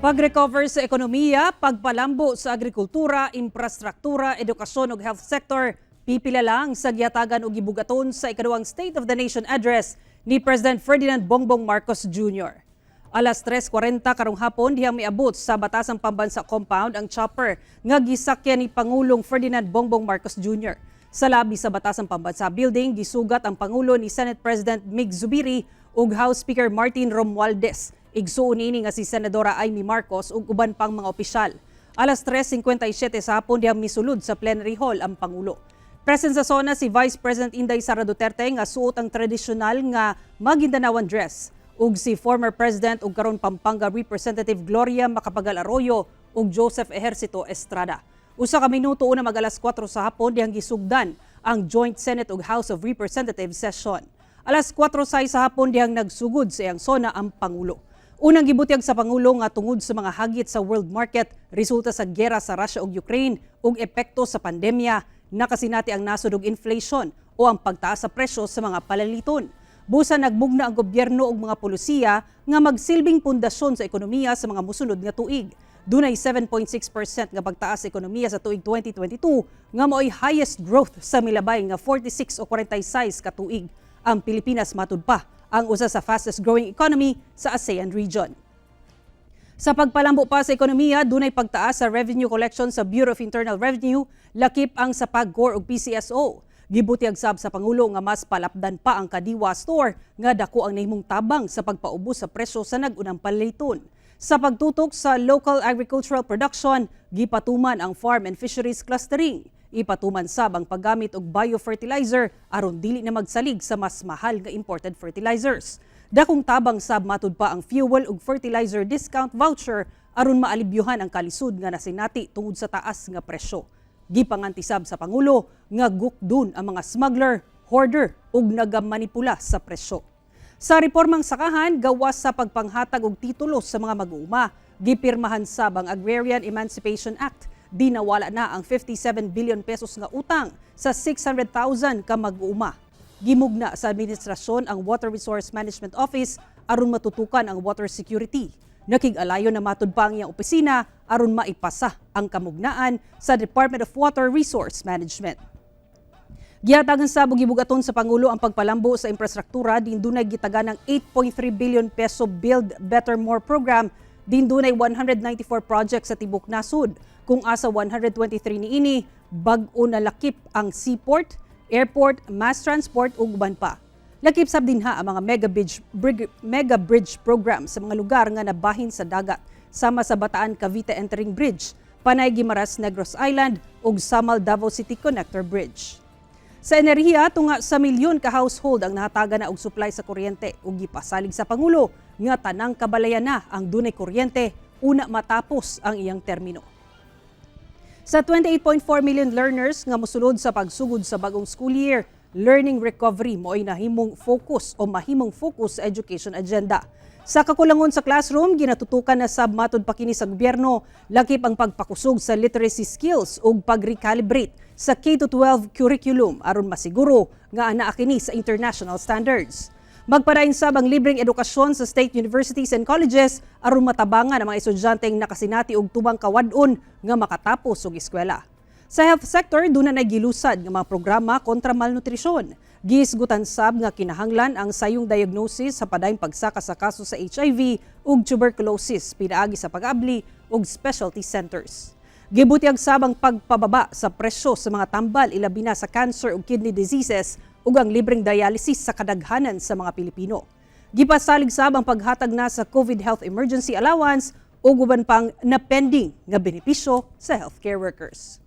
Pag-recover sa ekonomiya, pagpalambo sa agrikultura, infrastruktura, edukasyon ug health sector, pipila lang sa giyatagan og gibugaton sa ikaduhang State of the Nation Address ni President Ferdinand Bongbong Marcos Jr. Alas 3:40 karong hapon dihang miabot sa Batasang Pambansa Compound ang chopper nga gisakyan ni Pangulong Ferdinand Bongbong Marcos Jr. Sa labi sa Batasang Pambansa Building, gisugat ang Pangulo ni Senate President Mig Zubiri ug House Speaker Martin Romualdez. Igsuon niini nga si Senadora Imee Marcos ug uban pang mga opisyal. Alas 3:57 sa hapon dihang misulod sa plenary hall ang Pangulo. Present sa SONA si Vice President Inday Sara Duterte nga suot ang tradisyonal nga Maguindanaoan dress ug si former President ug karon Pampanga Representative Gloria Macapagal Arroyo ug Joseph Ejercito Estrada. 1 ka minuto una mag alas 4 sa hapon dihang gisugdan ang Joint Senate ug House of Representatives session. Alas 4:06 sa hapon dihang nagsugod sa iyang SONA ang Pangulo. Unang gibutyag sa Pangulo nga tungod sa mga hagit sa world market resulta sa giyera sa Russia ug Ukraine ug epekto sa pandemya, nakasinati ang nasod og inflation o ang pagtaas sa presyo sa mga palaliton. Busa nagmugna ang gobyerno og mga polisiya nga magsilbing pundasyon sa ekonomiya sa mga musunod nga tuig. Dunay 7.6% nga pagtaas sa ekonomiya sa tuig 2022 nga maoy highest growth sa milabay nga 46 o 46 ka tuig. Ang Pilipinas, matud pa, ang usa sa fastest growing economy sa ASEAN region. Sa pagpalambo pa sa ekonomiya, dunay pagtaas sa revenue collection sa Bureau of Internal Revenue, lakip ang sa PAGCOR ug PCSO. Gibutyag sab sa Pangulo nga mas palapdan pa ang Kadiwa Store nga dako ang nahimong tabang sa pagpaubos sa presyo sa nag-unang palaliton. Sa pagtutok sa local agricultural production, gipatuman ang farm and fisheries clustering. Ipatuman sab ang paggamit og biofertilizer aron dili na magsalig sa mas mahal nga imported fertilizers. Dakong tabang sab, matud pa, ang fuel ug fertilizer discount voucher aron maalibyuhan ang kalisod nga nasinati tungod sa taas nga presyo. Gipanganti sab sa Pangulo nga gukdon ang mga smuggler, hoarder ug nagamanipula sa presyo. Sa reformang sakahan, gawas sa pagpanghatag og titulo sa mga mag-uuma, gipirmahan sab ang Agrarian Emancipation Act. Di nawala na ang 57 billion pesos nga utang sa 600,000 ka mag-uuma. Gimugna sa administrasyon ang Water Resource Management Office aron matutukan ang water security. Nakig-alayon na, matud pa, ang iyang opisina aron maipasa ang kamugnaan sa Department of Water Resource Management. Gihatagan sa gibugaton sa Pangulo ang pagpalambo sa infrastruktura din dunay gitaga ng 8.3 billion peso Build Better More program din dunay 194 projects sa tibok nasod. Kung asa 123 niini bag-o na, lakip ang seaport, airport, mass transport ug uban pa. Lakip sab dinha ang mga mega bridge program sa mga lugar nga nabahin sa dagat sama sa Bataan Cavite Entering Bridge, Panay Guimaras Negros Island ug Samal Davao City Connector Bridge. Sa enerhiya, tunga sa milyon ka household ang nahatagan na og supply sa kuryente ug gipasalig sa Pangulo nga tanang kabalayan na ang dunay kuryente una matapos ang iyang termino. Sa 28.4 million learners nga mosulod sa pagsugod sa bagong school year, learning recovery mo'y nahimong focus o mahimong focus sa education agenda. Sa kakulangon sa classroom, ginatutukan na sab, matud pa kini sa gobyerno, lakip ang pagpakusog sa literacy skills ug pag-recalibrate sa K-12 curriculum aron masiguro nga anaa kini sa international standards. Magpadayon sab ang libreng edukasyon sa state universities and colleges aron matabangan ang mga estudyanteng nakasinati og tubang kawad-on nga makatapos og eskwela. Sa health sector, duna na gilusad nga mga programa kontra malnutrisyon. Gihisgutan sab nga kinahanglan ang sayong diagnosis sa padayong pagsaka sa kaso sa HIV ug tuberculosis pinaagi sa pag-abli og specialty centers. Gibutyag sab ang pagpababa sa presyo sa mga tambal, ilabi na sa cancer ug kidney diseases, ug ang libreng dialysis sa kadaghanan sa mga Pilipino. Gipasalig sab ang paghatag na sa COVID Health Emergency Allowance ug uban pang na pending nga benepisyo sa healthcare workers.